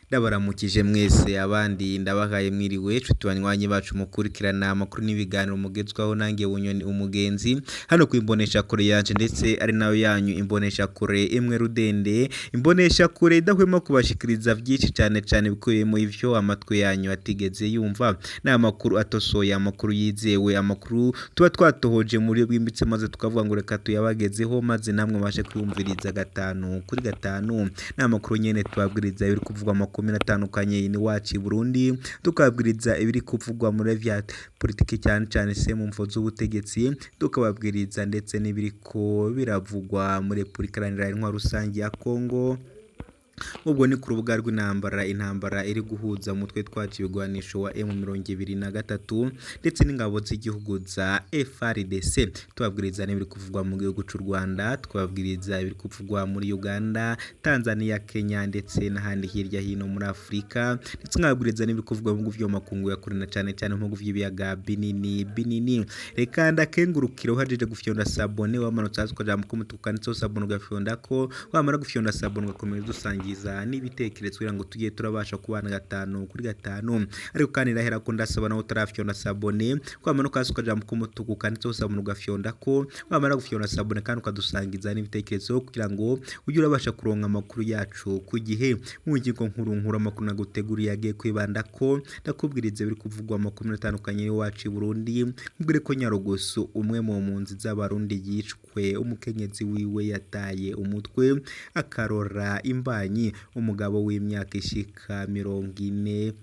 Ndabaramukije mwese abandi ndabahaye mwiriwe nshuti banywanyi bacu mukurikirana amakuru n'ibiganiro mugezwaho nange Bunyoni umugenzi hano ku imboneshakure yanje ndetse ari nayo yanyu imboneshakure imwe rudende, imboneshakure idahwema kubashikiriza vyinshi cane cane bikubiyemo ivyo amatwi yanyu atigeze yumva. Ni amakuru atosoye, amakuru yizewe, amakuru tuba twatohoje mu buryo bwimbitse maze tukavuga ngo reka tuyabagezeho maze namwe mubashe kuyumviriza gatanu kuri gatanu. Ni amakuru nyene tubabwiriza ibiri kuvugwa mu makomine atandukanye iwacu i Burundi, tukababwiriza ibiri kuvugwa muri vya politiki cyane cyane se mu mvo z'ubutegetsi, tukababwiriza ndetse n'ibiriko biravugwa muri Repubulika Iharanira Intwaro Rusangi ya Kongo. Ubwo ni ku rubuga rw'intambara, intambara iri guhuza umutwe twacu ibigwanisho wa M23 ndetse n'ingabo z'igihugu za FARDC. Tubabwiriza n'ibiri kuvugwa mu gihugu c'u Rwanda, tukababwiriza ibiri kuvugwa muri Uganda, Tanzania, Kenya ndetse n'ahandi hirya hino muri Afurika, ndetse nkababwiriza n'ibiri kuvugwa mu bihugu vyo mu makungu ya kure na cane cane mu bihugu vy'ibiyaga binini binini. Reka ndakengurukire uhejeje gufyonda sabone, wamanutse hasi ukaja mu kumutuku kanditseho sabone ugafyondako, wamara gufyonda sabone ugakomeza udusangiza n'ibitekerezo kugira ngo tujye turabasha kubana gatanu kuri gatanu. Ariko kandi ndahera ko ndasaba nawe utarafyonda sabone, wamanuka hasi ukaja mu kumutuku kanditseho sabone ugafyondako, wamara gufyonda sabone kandi ukadusangiza n'ibitekerezo kugira ngo ujye urabasha kuronka amakuru yacu ku gihe. Mu ngingo nkuru nkuru amakuru naguteguriye agiye kwibandako, ndakubwiriza ibiri kuvugwa mu makomine atandukanye y'iwacu i Burundi, nkubwire ko Nyarugusu umwe mu mpunzi z'Abarundi yishwe, umukenyezi wiwe yataye umutwe akarora imbanyi, umugabo w'imyaka ishika 40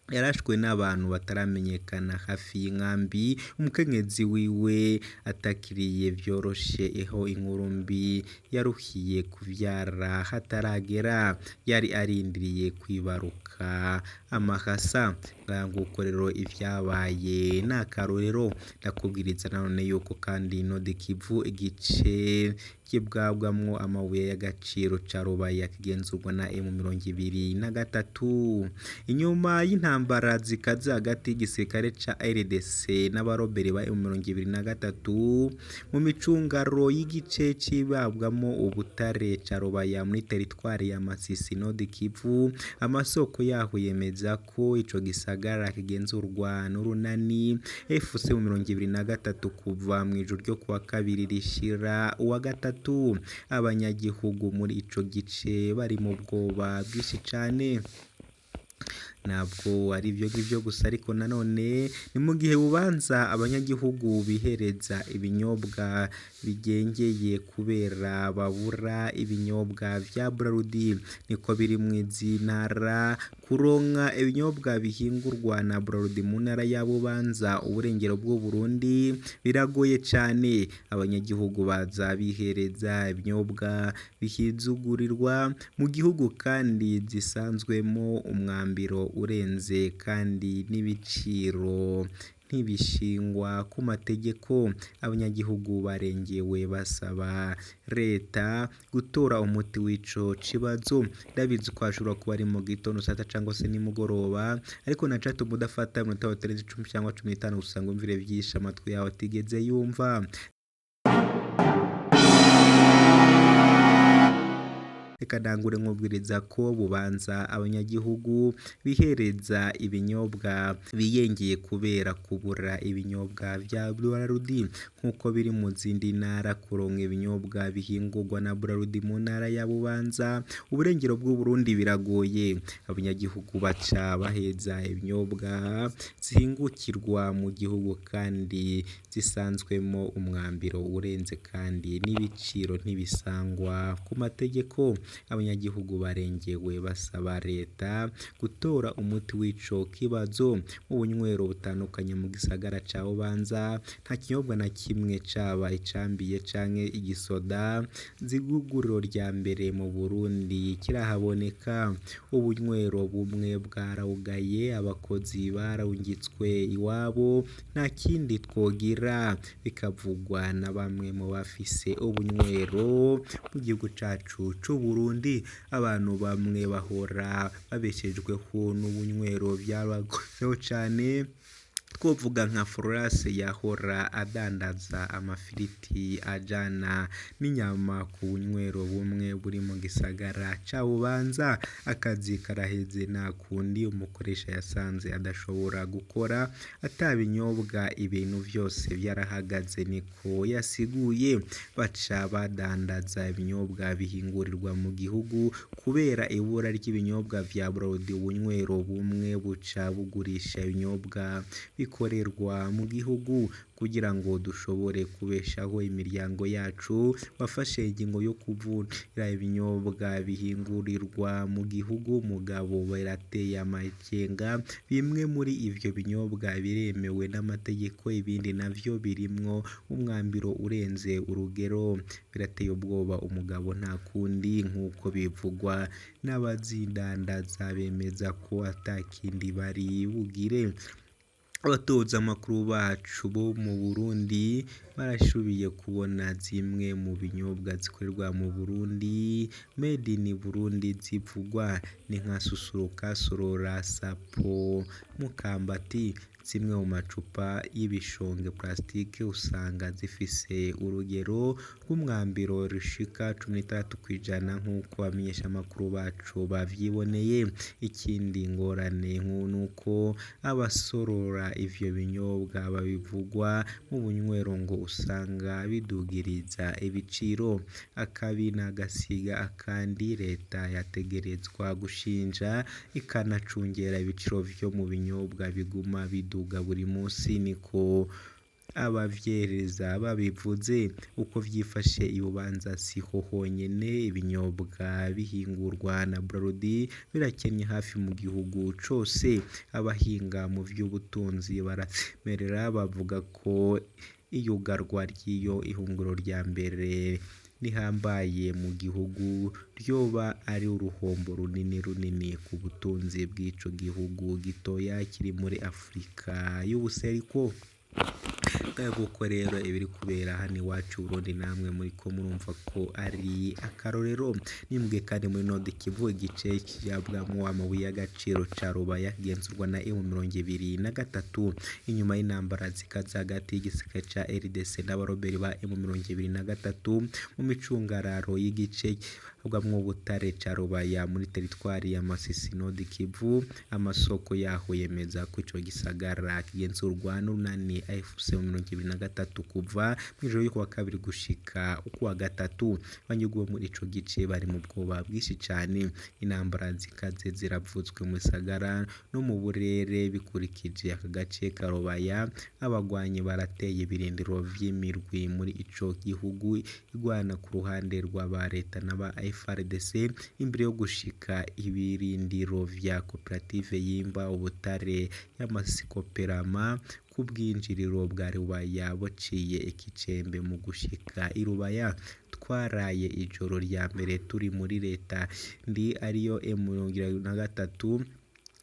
yarashwe n'abantu bataramenyekana hafi y'inkambi, umukenyezi wiwe atakiriye vyoroshe eho inkuru mbi yaruhiye kuvyara hataragera, yari arindiriye kwibaruka amahasa. Nguko rero ivyabaye ni akarorero. Ndakubwiriza nanone yuko kandi Nord Kivu igice kibwabwamwo amabuye y'agaciro ca Rubaya kigenzurwa na M23. Inyuma y'intambara zikaze hagati y'igisirikare ca RDC n'abaroberi ba M23 mu micungaro y'igice cibabwamwo ubutare ca Rubaya muri teritwari ya Masisi Nord Kivu, amasoko yaho yemeza ko ico gisagara kigenzurwa n'urunani FC 23 kuva mw'ijoro ryo kuwa kabiri rishira uwa gatatu. Abanyagihugu muri ico gice bari mu bwoba bwinshi cane. Ntabwo ari ibyo ngibyo gusa ariko nanone ni mu gihe Bubanza abanyagihugu bihereza ibinyobwa bigengeye kubera babura ibinyobwa vya Brarudi. Niko biri mw'izi ntara, kuronka ibinyobwa bihingurwa na Brarudi mu ntara ya Bubanza uburengero bw'Uburundi biragoye cane. Abanyagihugu baza bihereza ibinyobwa bihizugurirwa mu gihugu kandi zisanzwemo umwambiro urenze kandi n'ibiciro ntibishingwa ku mategeko. Abanyagihugu barengewe basaba leta gutora umuti w'ico kibazo. Ndabizi ko hashobora kuba ari mu gitondo saa sita cangwa se nimugoroba, ariko nacatuma udafata iminota itarenze 10 cangwa 15 gusa ngo wumvire vyinshi amatwi yawe atigeze yumva. Reka ntangure nkubwiriza ko Bubanza abanyagihugu bihereza ibinyobwa biyengeye kubera kubura ibinyobwa vya Brarudi nk'uko biri mu zindi ntara. Kuronka ibinyobwa bihingurwa na Brarudi mu ntara ya Bubanza uburengero bw'Uburundi biragoye. Abanyagihugu baca baheza ibinyobwa zihingukirwa mu gihugu kandi zisanzwemo umwambiro urenze kandi n'ibiciro ntibisangwa ku mategeko. Abanyagihugu barengewe basaba leta gutora umuti w'ico kibazo. Mu bunywero butandukanye mu gisagara ca Bubanza nta kinyobwa na kimwe caba icambiye canke igisoda z'iguriro rya mbere mu Burundi kirahaboneka. Ubunywero bumwe bwarugaye, abakozi barungitswe iwabo, nta kindi twogira, bikavugwa na bamwe mu bafise ubunywero mu gihugu cacu c'Uburundi. Abantu bamwe bahora babeshejweho n'ubunywero vyabagoyeho cane. Twovuga nka Florence yahora adandaza amafiriti ajana n'inyama ku bunywero bumwe buri mu gisagara ca Bubanza. Akazi karaheze, nta kundi, umukoresha yasanze adashobora gukora atabinyobwa, ibintu vyose vyarahagaze, niko yasiguye. Baca badandaza ibinyobwa bihingurirwa mu gihugu kubera ibura ry'ibinyobwa vya Bralirwa. Ubunywero bumwe buca bugurisha ibinyobwa bikorerwa mu gihugu kugira ngo dushobore kubeshaho imiryango yacu. Bafashe ingingo yo kuvunira ibinyobwa bihingurirwa mu gihugu, mugabo birateye amakenga. Bimwe muri ivyo binyobwa biremewe n'amategeko, ibindi navyo birimwo umwambiro urenze urugero. Birateye ubwoba, umugabo nta kundi, nk'uko bivugwa n'abazidandaza bemeza ko atakindi bari bugire. Abatoza amakuru bacu bo mu Burundi barashoboye kubona zimwe mu binyobwa zikorerwa mu Burundi, made in Burundi, zivugwa ni nka Susuruka, Sorora, Sapo, Mukambati. Zimwe mu macupa y'ibishonge plastike usanga zifise urugero rw'umwambiro rushika 16% nk'uko abamenyeshamakuru bacu bavyiboneye. Ikindi ngorane nuko abasorora ivyo binyobwa babivugwa mu bunywero ngo usanga bidugiriza ibiciro. Akabi n'agasiga akandi, leta yategerezwa gushinja ikanacungera ibiciro vyo mu binyobwa biguma biduga buri musi, niko abavyereza babivuze. Uko vyifashe i Bubanza siho honyene ibinyobwa bihingurwa na Bralirwa birakenye hafi mu gihugu cose. Abahinga mu vy'ubutunzi barasemerera bavuga ko iyugarwa ry'iyo ihunguro rya mbere rihambaye mu gihugu ryoba ari uruhombo runini runini ku butunzi bw'ico gihugu gitoya kiri muri Afrika y'ubuseruko. Nguko rero ibiri kubera hano iwacu i Burundi, namwe muriko murumva ko ari akarorero. Nimbwe kandi muri Nord Kivu, igice kijabwamwo amabuye y'agaciro ca Rubaya kigenzurwa na M23 inyuma y'intambara zikaze hagati y'igisirikare ca RDC n'abaroberi ba M23 mu micungararo y'igice kibwamwo ubutare ca Rubaya muri teritwari ya Masisi, Nord Kivu. Amasoko yaho yemeza ko ico gisagara kigenzurwa n'urunani AFC M23 kuva mw'ijoro ryo kuwa kabiri gushika ukuwa gatatu. Abanyagihugu bo muri ico gice bari mu bwoba bwinshi cane. Intambara zikaze ziravuzwe mu gisagara no mu burere bikurikije aka gace ka Rubaya. Abagwanyi barateye ibirindiro vy'imirwi muri ico gihugu igwana ku ruhande rw'aba leta n'aba FARDC imbere yo gushika ibirindiro vya koperative yimba ubutare y'Amasikoperama ku bwinjiriro bwa Rubaya buciye ikicembe mu gushika i Rubaya. Twaraye ijoro rya mbere turi muri leta ndi ariyo M23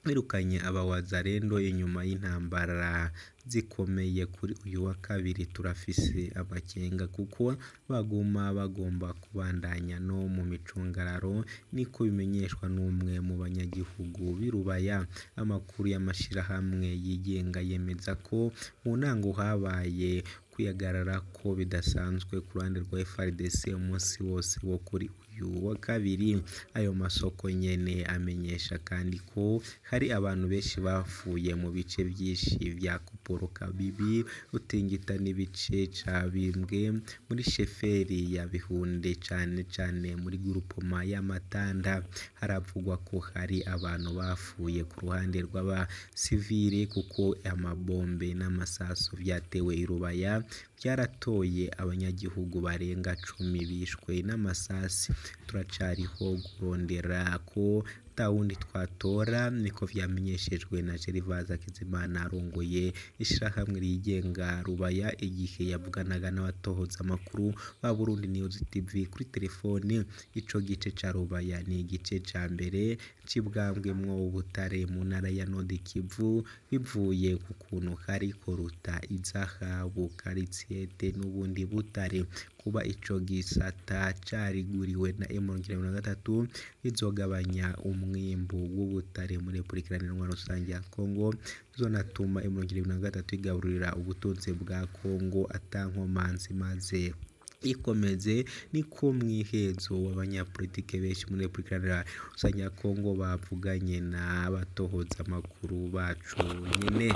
birukanye abawazalendo inyuma y'intambara zikomeye kuri uyu wa kabiri. Turafise amakenga kuko baguma bagomba kubandanya no mu micungararo, niko bimenyeshwa n'umwe mu banyagihugu b'i Rubaya. Amakuru y'amashirahamwe yigenga yemeza ko mu ntango habaye kwihagarara ko bidasanzwe ku ruhande rwa FARDC umunsi wose wo kuri uyu wa kabiri. Ayo masoko nyene amenyesha kandi ko hari abantu benshi bapfuye mu bice vyinshi vya Koporo, Kabibi, Rutingita n'ibice ca Bimbwe muri sheferi ya Bihunde, cane cane muri grupoma y'Amatanda. Haravugwa ko hari abantu bapfuye ku ruhande rw'abasivile kuko amabombe n'amasasu vyatewe i Rubaya vyaratoye abanyagihugu barenga 10 bishwe n'amasasi. Turacariho kurondera ko atawundi twatora, niko vyamenyeshejwe na Gervase Hakizimana arongoye ishirahamwe ryigenga Rubaya igihe yavuganaga n'abatohoza amakuru ba Burundi News TV kuri telefone. Ico gice ca Rubaya ni igice ca mbere cibwambwemwo ubutare mu ntara ya Nord Kivu bivuye ku kuntu kariko ruta izahabu, karitsiyete n'ubundi butare. Kuba ico gisata cariguriwe na M23 bizogabanya umwimbu w'ubutare muri Repubulika Iharanira Intwaro Rusange ya Kongo, bizonatuma M23 igaburira ubutunzi bwa Kongo ata nkomanzi maze ikomeze. Niko mwihezo w'abanyapolitike benshi muri Repubulika Iharanira Rusange ya Kongo bavuganye n'abatohoza amakuru bacu nyene.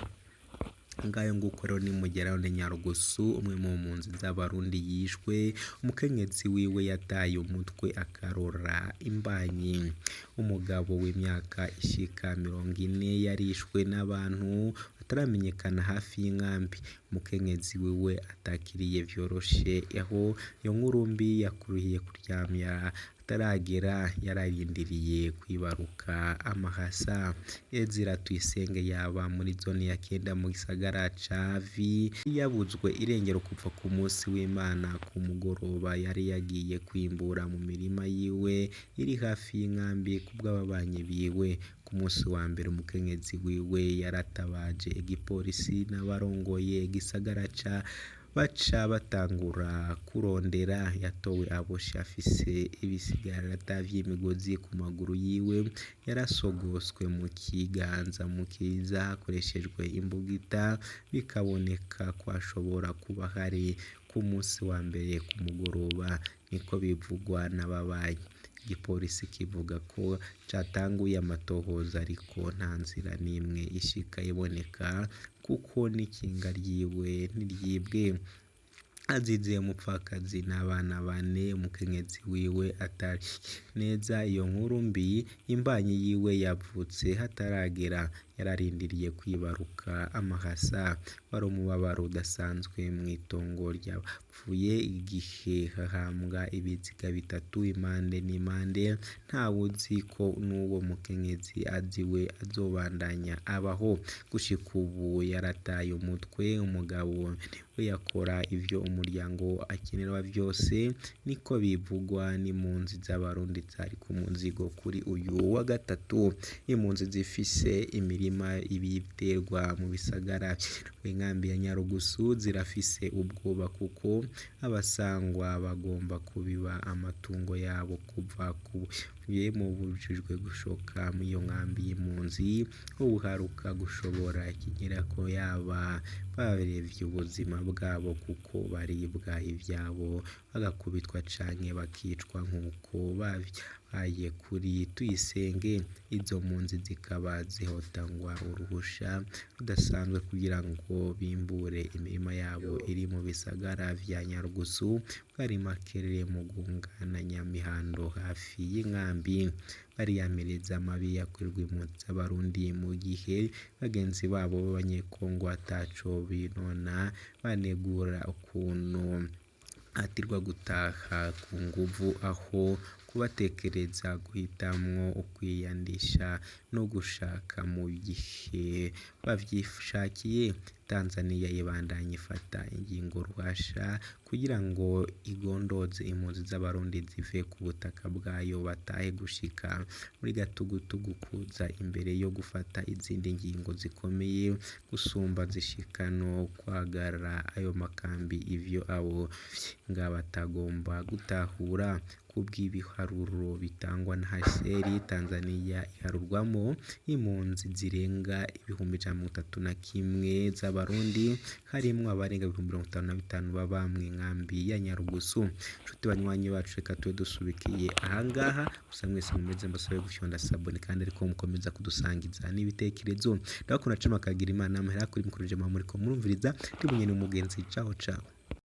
Ngayo nguko rero nimugeraho ni Nyarugusu, umwe mu mpunzi z'Abarundi yishwe, umukenyezi wiwe yataye umutwe akarora imbanyi. Umugabo w'imyaka ishika 40 yarishwe n'abantu bataramenyekana hafi y'inkambi. Umukenyezi wiwe atakiriye vyoroshe aho iyo nkuru mbi yakuriye kuryamya ataragera, yararindiriye kwibaruka amahasa. Ezira Tuyisenge yaba muri zone ya kenda mu gisagara ca Vi, yabuzwe irengero kuva ku munsi w'Imana ku mugoroba. Yari yagiye kwimbura mu mirima yiwe iri hafi y'inkambi kubw'ababanyi biwe. Ku munsi wa mbere umukenyezi wiwe yaratabaje igipolisi n'abarongoye igisagara ca baca batangura kurondera. Yatowe aboshe afise ibisigarata vy'imigozi ku maguru yiwe, yarasogoswe mu kiganza mu kiza hakoreshejwe imbugita, bikaboneka ko ashobora kuba hari ku munsi wa mbere ku mugoroba, niko bivugwa n'ababanyi. Igipolisi kivuga ko catanguye amatohoza ariko nta nzira n'imwe ishika iboneka kuko n'ikinga ryiwe ntiryibwe. Azize umupfakazi n'abana bane, umukenyezi wiwe atari neza iyo nkuru mbi. Imbanyi yiwe yavutse hataragera, yararindiriye kwibaruka amahasa. Wari umubabaro udasanzwe mw'itongo ry'abapfuye igihe hahambwa ibiziga bitatu impande n'impande, ntawuzi ko n'uwo mukenyezi aziwe azobandanya abaho. Gushika ubu yarataye umutwe, umugabo we yakora ivyo umuryango akenerwa vyose, niko bivugwa n'impunzi z'Abarundi zari ku muzigo kuri uyu wa gatatu. Impunzi zifise imirima y'ibiterwa mu bisagara inkambi ya Nyarugusu zirafise ubwoba kuko abasangwa bagomba kubiba amatungo yabo kuva ku bujijwe gushoka muri iyo nkambi y'impunzi. Ubuharuka gushobora ikigera ko yaba barevye ubuzima bwabo kuko baribwa ivyabo bagakubitwa canke bakicwa nk'uko bavyabaye kuri Tuyisenge. Izo mpunzi zikaba zihotangwa uruhusha rudasanzwe kugira ngo bimbure imirima yabo iri mu bisagara vya Nyarugusu, Bwari, Makerere, Mugunga na Nyamihando hafi y'inkambi. Bariyamiriza amabi yakorerwa impunzi z'Abarundi mu gihe bagenzi babo b'Abanyekongo ataco binona, banegura ukuntu atirwa gutaha ku nguvu aho kubatekereza guhitamwo ukwiyandisha no gushaka mu gihe bavyishakiye. Tanzania ibandanya ifata ingingo ruhasha kugira ngo igondoze impunzi z'Abarundi zive ku butaka bwayo batahe gushika muri gatugutugu kuza imbere yo gufata izindi ngingo zikomeye gusumba zishika no kwagara ayo makambi, ivyo abo nga batagomba gutahura. Kubw'ibiharuro bitangwa na HCR, Tanzania iharurwamo impunzi zirenga 131,000 z'Abarundi, harimwo abarenga 55,000 baba mw'inkambi ya Nyarugusu. Nshuti banywanyi bacu, reka tube dusubikiye ahangaha. Gusa mwese mumeze mbasabe gufyonda sabone kandi ariko mukomeza kudusangiza n'ibitekerezo. Ndabakunda cama kagira Imana amahera kuri mukuruje muriko murumviriza ndi munye n'umugenzi. Ciao ciao.